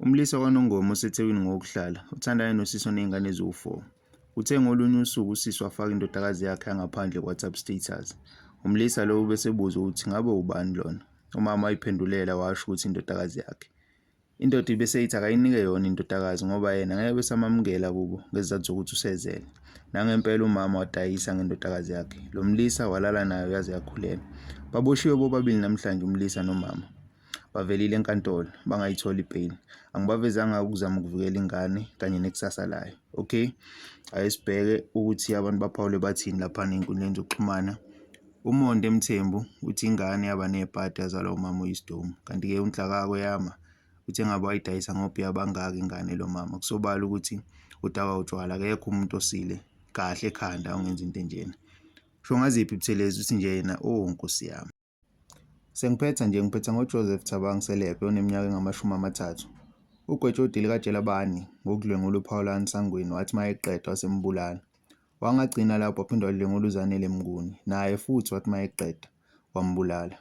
Umlisa wakwaNongoma oseThekwini ngowokuhlala, uthandane nosisi onezingane eziwu-4. Uthe ngolunye usuku usisi wafaka indodakazi yakhe yangaphandle ku-WhatsApp status. Umlisa lo ubesebuza ukuthi ngabe ubani lona. Umama wayiphendulela washo ukuthi indodakazi yakhe. Indoda ibe seyithi akayinike yona indodakazi ngoba yena ngeke besamamukela kubo ngezizathu zokuthi usezele. Nangempela umama wadayisa ngendodakazi yakhe. Lo mlisa walala nayo yaze yakhulelwa. Baboshiwe bobabili namhlanje umlisa nomama. Bavelile enkantolo bangayithola ibheyili. Angibavezanga ukuzama ukuvikela ingane kanye nekusasa layo. Okay, ake sibheke ukuthi abantu baphawule bathini laphana ey'nkundleni zokuxhumana. UMonde Mthembu uthi ingane yaba nebhadi yazalwa umama oyisidomu. Kanti-ke uNhlakako yama uthi engabe wayidayisa ngobhiya abangaka ingane lo mama. Kusobala ukuthi udakwa utshwala, akekho umuntu osile kahle ekhanda ongenza into enjena. Shongaziphi Buthelezi uthi nje yena oh Nkosi yami. Sengiphetha nje ngiphetha ngoJoseph Thabang Selepe oneminyaka engama-30. Ugwetshwe udilikajele abane ngokudlwengula uPaulana Sangweni wathi mayeqeda wasembulala. Wangagcina lapho waphinde wadlwengula uZanele Mnguni naye futhi wathi mayeqeda wambulala.